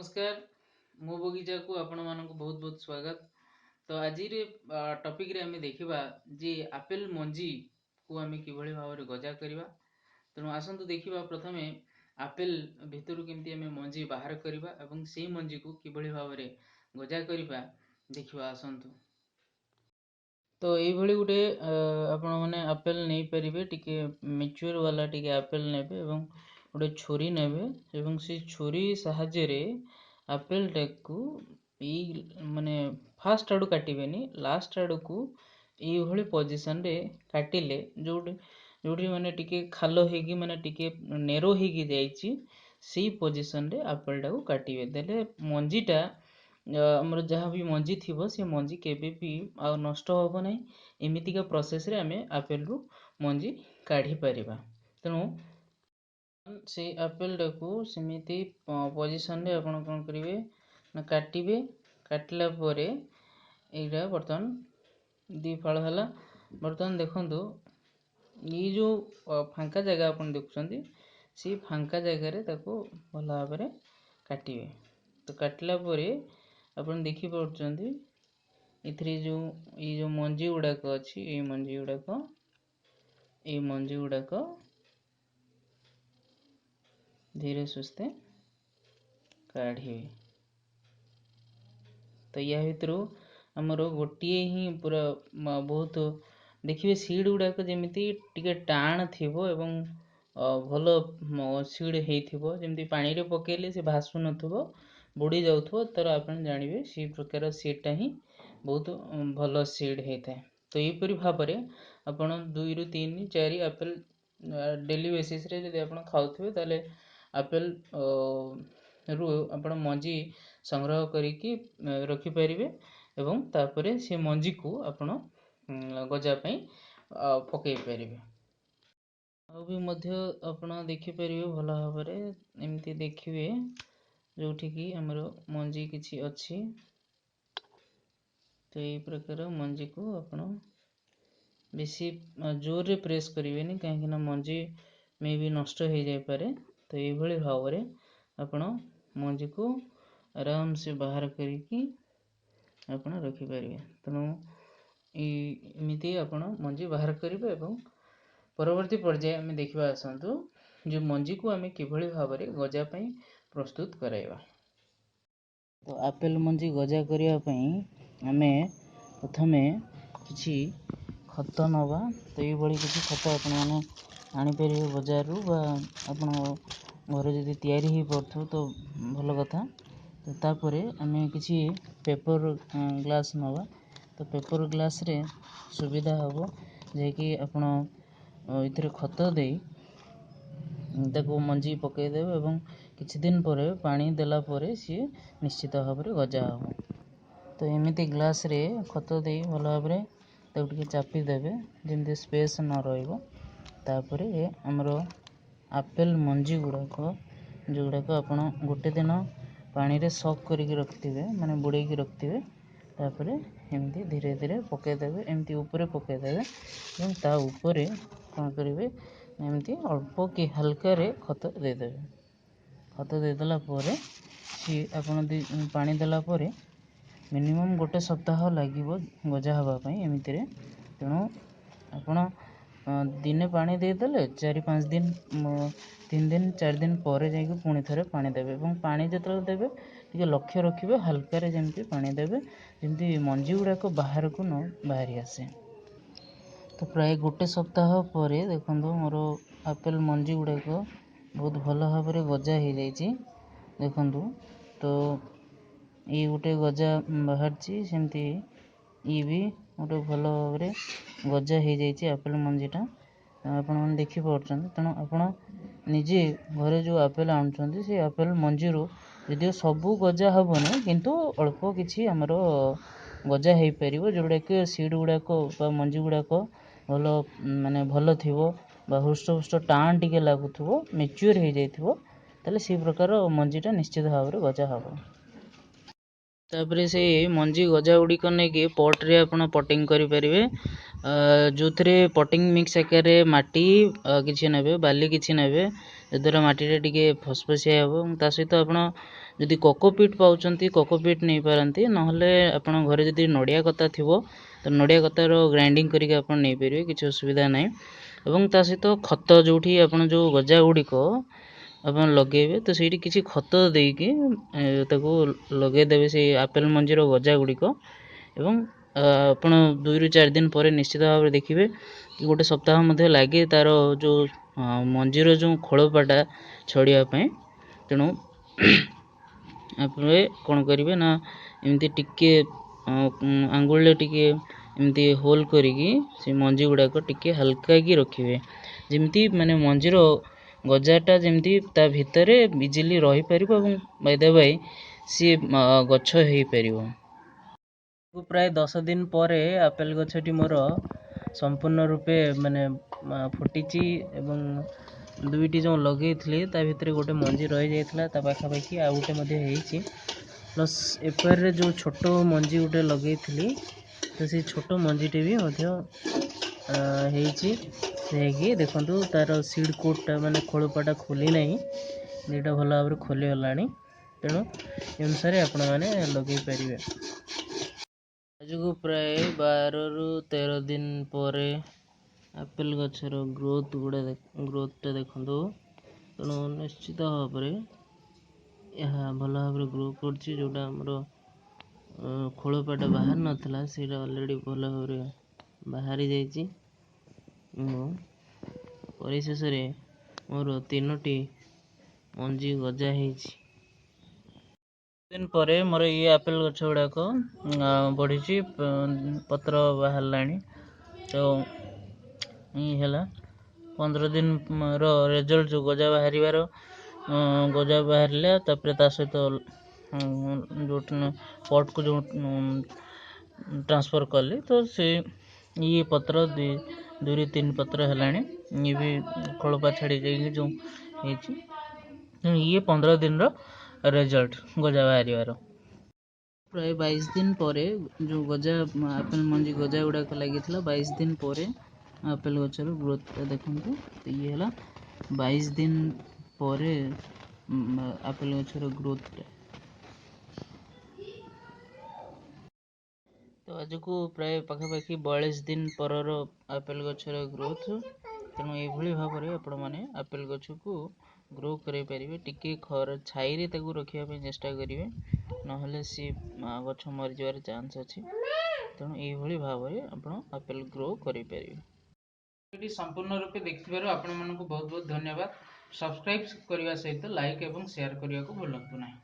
ନମସ୍କାର, ମୋ ବଗିଚାକୁ ଆପଣମାନଙ୍କୁ ବହୁତ ବହୁତ ସ୍ୱାଗତ। ତ ଆଜିର ଟପିକରେ ଆମେ ଦେଖିବା ଯେ ଆପେଲ ମଞ୍ଜିକୁ ଆମେ କିଭଳି ଭାବରେ ଗଜା କରିବା। ତେଣୁ ଆସନ୍ତୁ ଦେଖିବା, ପ୍ରଥମେ ଆପେଲ ଭିତରୁ କେମିତି ଆମେ ମଞ୍ଜି ବାହାର କରିବା ଏବଂ ସେଇ ମଞ୍ଜିକୁ କିଭଳି ଭାବରେ ଗଜା କରିବା, ଦେଖିବା ଆସନ୍ତୁ। ତ ଏଇଭଳି ଗୋଟେ ଆପଣମାନେ ଆପେଲ ନେଇପାରିବେ। ଟିକେ ମେଚୁଅର୍ ବାଲା ଟିକେ ଆପେଲ ନେବେ ଏବଂ ଗୋଟେ ଛୁରୀ ନେବେ ଏବଂ ସେଇ ଛୁରୀ ସାହାଯ୍ୟରେ ଆପେଲଟାକୁ ଏଇ ମାନେ ଫାଷ୍ଟ ଆଡ଼ୁ କାଟିବେନି, ଲାଷ୍ଟ ଆଡ଼କୁ ଏଇଭଳି ପୋଜିସନରେ କାଟିଲେ, ଯେଉଁଠି ଯେଉଁଠି ମାନେ ଟିକେ ଖାଲ ହେଇକି, ମାନେ ଟିକେ ନେରୋ ହେଇକି ଯାଇଛି, ସେଇ ପୋଜିସନରେ ଆପେଲଟାକୁ କାଟିବେ। ଦେଲେ ମଞ୍ଜିଟା, ଆମର ଯାହା ବି ମଞ୍ଜି ଥିବ, ସେ ମଞ୍ଜି କେବେ ବି ଆଉ ନଷ୍ଟ ହେବ ନାହିଁ। ଏମିତିକା ପ୍ରୋସେସରେ ଆମେ ଆପେଲରୁ ମଞ୍ଜି କାଢ଼ିପାରିବା। ତେଣୁ ସେଇ ଆପେଲଟାକୁ ସେମିତି ପୋଜିସନରେ ଆପଣ କ'ଣ କରିବେ ନା କାଟିବେ। କାଟିଲା ପରେ ଏଇଟା ବର୍ତ୍ତମାନ ଦୁଇ ଫାଳ ହେଲା। ବର୍ତ୍ତମାନ ଦେଖନ୍ତୁ, ଏଇ ଯେଉଁ ଫାଙ୍କା ଜାଗା ଆପଣ ଦେଖୁଛନ୍ତି, ସେଇ ଫାଙ୍କା ଜାଗାରେ ତାକୁ ଭଲ ଭାବରେ କାଟିବେ। ତ କାଟିଲା ପରେ ଆପଣ ଦେଖିପାରୁଛନ୍ତି, ଏଥିରେ ଯେଉଁ ଏଇ ଯେଉଁ ମଞ୍ଜି ଗୁଡ଼ାକ ଅଛି, ଏଇ ମଞ୍ଜି ଗୁଡ଼ାକ ଧୀରେ ସୁସ୍ଥେ କାଢ଼ିବେ। ତ ୟା ଭିତରୁ ଆମର ଗୋଟିଏ ହିଁ ପୁରା ବହୁତ, ଦେଖିବେ, ସିଡ଼୍ ଗୁଡ଼ାକ ଯେମିତି ଟିକେ ଟାଣ ଥିବ ଏବଂ ଭଲ ସିଡ଼୍ ହେଇଥିବ, ଯେମିତି ପାଣିରେ ପକେଇଲେ ସେ ଭାସୁନଥିବ, ବୁଡ଼ି ଯାଉଥିବ। ତାର ଆପଣ ଜାଣିବେ, ସେଇ ପ୍ରକାର ସିଡ଼୍ଟା ହିଁ ବହୁତ ଭଲ ସିଡ଼୍ ହେଇଥାଏ। ତ ଏହିପରି ଭାବରେ ଆପଣ ଦୁଇରୁ ତିନି ଚାରି ଆପେଲ୍ ଡେଲି ବେସିସ୍ରେ ଯଦି ଆପଣ ଖାଉଥିବେ, ତାହେଲେ ଆପେଲ୍ ରୁ ଆପଣ ମଞ୍ଜି ସଂଗ୍ରହ କରିକି ରଖିପାରିବେ ଏବଂ ତାପରେ ସେ ମଞ୍ଜିକୁ ଆପଣ ଗଜା ପାଇଁ ପକାଇ ପାରିବେ। ଆଉ ବି ମଧ୍ୟ ଆପଣ ଦେଖିପାରିବେ, ଭଲ ଭାବରେ ଏମିତି ଦେଖିବେ, ଯେଉଁଠିକି ଆମର ମଞ୍ଜି କିଛି ଅଛି। ତ ଏଇ ପ୍ରକାର ମଞ୍ଜିକୁ ଆପଣ ବେଶୀ ଜୋରରେ ପ୍ରେସ୍ କରିବେନି, କାହିଁକିନା ମଞ୍ଜି ମେ ବି ନଷ୍ଟ ହେଇଯାଇପାରେ। ତ ଏଇଭଳି ଭାବରେ ଆପଣ ମଞ୍ଜିକୁ ଆରାମସେ ବାହାର କରିକି ଆପଣ ରଖିପାରିବେ। ତେଣୁ ଏଇ ଏମିତି ଆପଣ ମଞ୍ଜି ବାହାର କରିବେ ଏବଂ ପରବର୍ତ୍ତୀ ପର୍ଯ୍ୟାୟ ଆମେ ଦେଖିବା ଆସନ୍ତୁ, ଯେ ମଞ୍ଜିକୁ ଆମେ କିଭଳି ଭାବରେ ଗଜା ପାଇଁ ପ୍ରସ୍ତୁତ କରାଇବା। ତ ଆପେଲ ମଞ୍ଜି ଗଜା କରିବା ପାଇଁ ଆମେ ପ୍ରଥମେ କିଛି ଖତ ନେବା। ତ ଏଇଭଳି କିଛି ଖତ ଆପଣମାନେ ଆଣିପାରିବେ ବଜାରରୁ ବା ଆପଣଙ୍କ ଘରେ ଯଦି ତିଆରି ହେଇପାରୁଥିବ ତ ଭଲ କଥା। ତ ତାପରେ ଆମେ କିଛି ପେପର୍ ଗ୍ଲାସ୍ ନେବା। ତ ପେପର୍ ଗ୍ଲାସ୍ରେ ସୁବିଧା ହେବ, ଯାହାକି ଆପଣ ଏଥିରେ ଖତ ଦେଇ ତାକୁ ମଞ୍ଜି ପକାଇଦେବେ ଏବଂ କିଛି ଦିନ ପରେ ପାଣି ଦେଲା ପରେ ସିଏ ନିଶ୍ଚିତ ଭାବରେ ଗଜା ହେବ। ତ ଏମିତି ଗ୍ଲାସ୍ରେ ଖତ ଦେଇ ଭଲ ଭାବରେ ତାକୁ ଟିକେ ଚାପି ଦେବେ, ଯେମିତି ସ୍ପେସ୍ ନ ରହିବ। ତାପରେ ଆମର ଆପେଲ୍ ମଞ୍ଜି ଗୁଡ଼ାକ, ଯେଉଁଗୁଡ଼ାକ ଆପଣ ଗୋଟେ ଦିନ ପାଣିରେ ସକ୍ କରିକି ରଖିଥିବେ, ମାନେ ବୁଡ଼େଇକି ରଖିଥିବେ, ତାପରେ ଏମିତି ଧୀରେ ଧୀରେ ପକାଇଦେବେ, ଏମିତି ଉପରେ ପକାଇଦେବେ ଏବଂ ତା ଉପରେ କ'ଣ କରିବେ, ଏମିତି ଅଳ୍ପ କି ହାଲକାରେ ଖତ ଦେଇଦେବେ। ଖତ ଦେଇଦେଲା ପରେ ସିଏ ଆପଣ ପାଣି ଦେଲା ପରେ ମିନିମମ୍ ଗୋଟେ ସପ୍ତାହ ଲାଗିବ ଗଜା ହେବା ପାଇଁ ଏମିତିରେ। ତେଣୁ ଆପଣ ଦିନେ ପାଣି ଦେଇଦେଲେ 4-5 ଦିନ, 3 ଦିନ 4 ଦିନ ପରେ ଯାଇକି ପୁଣି ଥରେ ପାଣି ଦେବେ ଏବଂ ପାଣି ଯେତେବେଳେ ଦେବେ, ଟିକେ ଲକ୍ଷ୍ୟ ରଖିବେ, ହାଲକାରେ ଯେମିତି ପାଣି ଦେବେ, ଯେମିତି ମଞ୍ଜି ଗୁଡ଼ାକ ବାହାରକୁ ନ ବାହାରି ଆସେ। ତ ପ୍ରାୟ ଗୋଟେ ସପ୍ତାହ ପରେ ଦେଖନ୍ତୁ, ମୋର ଆପେଲ୍ ମଞ୍ଜି ଗୁଡ଼ାକ ବହୁତ ଭଲ ଭାବରେ ଗଜା ହେଇଯାଇଛି। ଦେଖନ୍ତୁ ତ, ଇଏ ଗୋଟେ ଗଜା ବାହାରିଛି, ସେମିତି ଇଏ ବି ଗୋଟେ ଭଲ ଭାବରେ ଗଜା ହେଇଯାଇଛି ଆପେଲ୍ ମଞ୍ଜିଟା, ଆପଣମାନେ ଦେଖିପାରୁଛନ୍ତି। ତେଣୁ ଆପଣ ନିଜେ ଘରେ ଯେଉଁ ଆପେଲ୍ ଆଣୁଛନ୍ତି, ସେ ଆପେଲ୍ ମଞ୍ଜିରୁ ଯଦିଓ ସବୁ ଗଜା ହେବନି, କିନ୍ତୁ ଅଳ୍ପ କିଛି ଆମର ଗଜା ହେଇପାରିବ, ଯେଉଁଗୁଡ଼ାକ ସିଡ଼୍ ଗୁଡ଼ାକ ବା ମଞ୍ଜି ଗୁଡ଼ାକ ଭଲ, ମାନେ ଭଲ ଥିବ ବା ହୃଷ୍ଟପୁଷ୍ଟ, ଟାଣ ଟିକେ ଲାଗୁଥିବ, ମେଚ୍ୟୁର୍ ହେଇଯାଇଥିବ, ତାହେଲେ ସେଇ ପ୍ରକାର ମଞ୍ଜିଟା ନିଶ୍ଚିତ ଭାବରେ ଗଜା ହେବ। ତ ତାପରେ ସେଇ ମଞ୍ଜି ଗଜା ଗୁଡ଼ିକ ନେଇକି ପଟ୍ରେ ଆପଣ ପଟିଂ କରିପାରିବେ, ଯେଉଁଥିରେ ପଟିଂ ମିକ୍ସ ଆକାରରେ ମାଟି କିଛି ନେବେ, ବାଲି କିଛି ନେବେ, ଯଦ୍ୱାରା ମାଟିଟା ଟିକେ ଫସଫସିଆ ହେବ। ଏବଂ ତା ସହିତ ଆପଣ ଯଦି କୋକୋପିଟ୍ ପାଉଛନ୍ତି କୋକୋପିଟ୍ ନେଇପାରନ୍ତି, ନହେଲେ ଆପଣ ଘରେ ଯଦି ନଡ଼ିଆ କତା ଥିବ ତ ନଡ଼ିଆ କତାର ଗ୍ରାଇଣ୍ଡିଙ୍ଗ କରିକି ଆପଣ ନେଇପାରିବେ, କିଛି ଅସୁବିଧା ନାହିଁ। ଏବଂ ତା ସହିତ ଖତ, ଯେଉଁଠି ଆପଣ ଯେଉଁ ଗଜା ଗୁଡ଼ିକ ଆପଣ ଲଗେଇବେ ତ ସେଇଠି କିଛି ଖତ ଦେଇକି ତାକୁ ଲଗେଇଦେବେ ସେଇ ଆପେଲ୍ ମଞ୍ଜିର ଗଜା ଗୁଡ଼ିକ। ଏବଂ ଆପଣ 2ରୁ 4 ଦିନ ପରେ ନିଶ୍ଚିତ ଭାବରେ ଦେଖିବେ କି ଗୋଟେ ସପ୍ତାହ ମଧ୍ୟ ଲାଗେ ତା'ର ଯେଉଁ ମଞ୍ଜିର ଯେଉଁ ଖୋଳପାଟା ଛଡ଼ିବା ପାଇଁ। ତେଣୁ ଆପଣ କ'ଣ କରିବେ ନା ଏମିତି ଟିକେ ଆଙ୍ଗୁଳିରେ ଟିକେ ଏମିତି ହୋଲ୍ କରିକି ସେ ମଞ୍ଜି ଗୁଡ଼ାକ ଟିକେ ହାଲକାକି ରଖିବେ, ଯେମିତି ମାନେ ମଞ୍ଜିର ଗଜାଟା ଯେମିତି ତା ଭିତରେ ଇଜିଲି ରହିପାରିବ ଏବଂ ବାଇ ଦ ବାଇ ସିଏ ଗଛ ହେଇପାରିବ। ପ୍ରାୟ 10 ଦିନ ପରେ ଆପେଲ୍ ଗଛଟି ମୋର ସମ୍ପୂର୍ଣ୍ଣ ରୂପେ ମାନେ ଫୁଟିଛି ଏବଂ ଦୁଇଟି ଯେଉଁ ଲଗେଇଥିଲି ତା ଭିତରେ ଗୋଟେ ମଞ୍ଜି ରହିଯାଇଥିଲା, ତା ପାଖାପାଖି ଆଉ ଗୋଟେ ମଧ୍ୟ ହେଇଛି। ପ୍ଲସ୍ ଏପାରରେ ଯେଉଁ ଛୋଟ ମଞ୍ଜି ଗୋଟେ ଲଗେଇଥିଲି ତ ସେଇ ଛୋଟ ମଞ୍ଜିଟି ବି ମଧ୍ୟ ହେଇଛି। ହେଇକି ଦେଖନ୍ତୁ ତାର ସିଡ଼୍ କୋଟ୍ଟା ମାନେ ଖୋଳପାଟା ଖୋଲି ନାହିଁ, ଦୁଇଟା ଭଲ ଭାବରେ ଖୋଲିଗଲାଣି। ତେଣୁ ଏ ଅନୁସାରେ ଆପଣମାନେ ଲଗେଇ ପାରିବେ। ଆଜକୁ ପ୍ରାୟ 12ରୁ 13 ଦିନ ପରେ ଆପେଲ୍ ଗଛର ଗ୍ରୋଥଟା ଦେଖନ୍ତୁ। ତେଣୁ ନିଶ୍ଚିତ ଭାବରେ ଏହା ଭଲ ଭାବରେ ଗ୍ରୋ କରୁଛି। ଯେଉଁଟା ଆମର ଖୋଳପାଟା ବାହାରି ନଥିଲା ସେଇଟା ଅଲରେଡ଼ି ଭଲ ଭାବରେ ବାହାରି ଯାଇଛି। ଏବଂ ପରିଶେଷରେ ମୋର 3ଟି ମଞ୍ଜି ଗଜା ହେଇଛି। ଦିନ ପରେ ମୋର ଇଏ ଆପେଲ୍ ଗଛ ଗୁଡ଼ାକ ବଢ଼ିଛି, ପତ୍ର ବାହାରିଲାଣି। ତ ଇଏ ହେଲା 15 ଦିନର ରେଜଲ୍ଟ, ଯେଉଁ ଗଜା ବାହାରିବାର, ଗଜା ବାହାରିଲା। ତାପରେ ତା ସହିତ ଯେଉଁ ପଟ୍କୁ ଯେଉଁ ଟ୍ରାନ୍ସଫର୍ କଲି ତ ସେ ଇଏ ପତ୍ର 2ରୁ 3 ପତ୍ର ହେଲାଣି, ଇଏ ବି ଖୋଳପା ଛାଡ଼ି ଯାଇକି ଯେଉଁ ହେଇଛି। ଇଏ 15 ଦିନର ରେଜଲ୍ଟ ଗଜା ବାହାରିବାର। ପ୍ରାୟ 22 ଦିନ ପରେ ଯେଉଁ ଗଜା ଆପେଲ୍ ମଞ୍ଜି ଗଜା ଗୁଡ଼ାକ ଲାଗିଥିଲା, 22 ଦିନ ପରେ ଆପେଲ୍ ଗଛର ଗ୍ରୋଥଟା ଦେଖନ୍ତୁ। ତ ଇଏ ହେଲା 22 ଦିନ ପରେ ଆପେଲ୍ ଗଛର ଗ୍ରୋଥଟା। ତ ଆଜକୁ ପ୍ରାୟ ପାଖାପାଖି 42 ଦିନ ପରର ଆପେଲ୍ ଗଛର ଗ୍ରୋଥ୍। ତେଣୁ ଏଇଭଳି ଭାବରେ ଆପଣମାନେ ଆପେଲ୍ ଗଛକୁ ଗ୍ରୋ କରାଇ ପାରିବେ। ଟିକେ ଖରା ଛାଇରେ ତାକୁ ରଖିବା ପାଇଁ ଚେଷ୍ଟା କରିବେ, ନହେଲେ ସିଏ ଗଛ ମରିଯିବାର ଚାନ୍ସ ଅଛି। ତେଣୁ ଏଇଭଳି ଭାବରେ ଆପଣ ଆପେଲ୍ ଗ୍ରୋ କରିପାରିବେ। ଏଠି ସମ୍ପୂର୍ଣ୍ଣ ରୂପେ ଦେଖିଥିବାରୁ ଆପଣମାନଙ୍କୁ ବହୁତ ବହୁତ ଧନ୍ୟବାଦ। ସବସ୍କ୍ରାଇବ୍ କରିବା ସହିତ ଲାଇକ୍ ଏବଂ ସେୟାର କରିବାକୁ ଭୁଲନ୍ତୁ ନାହିଁ।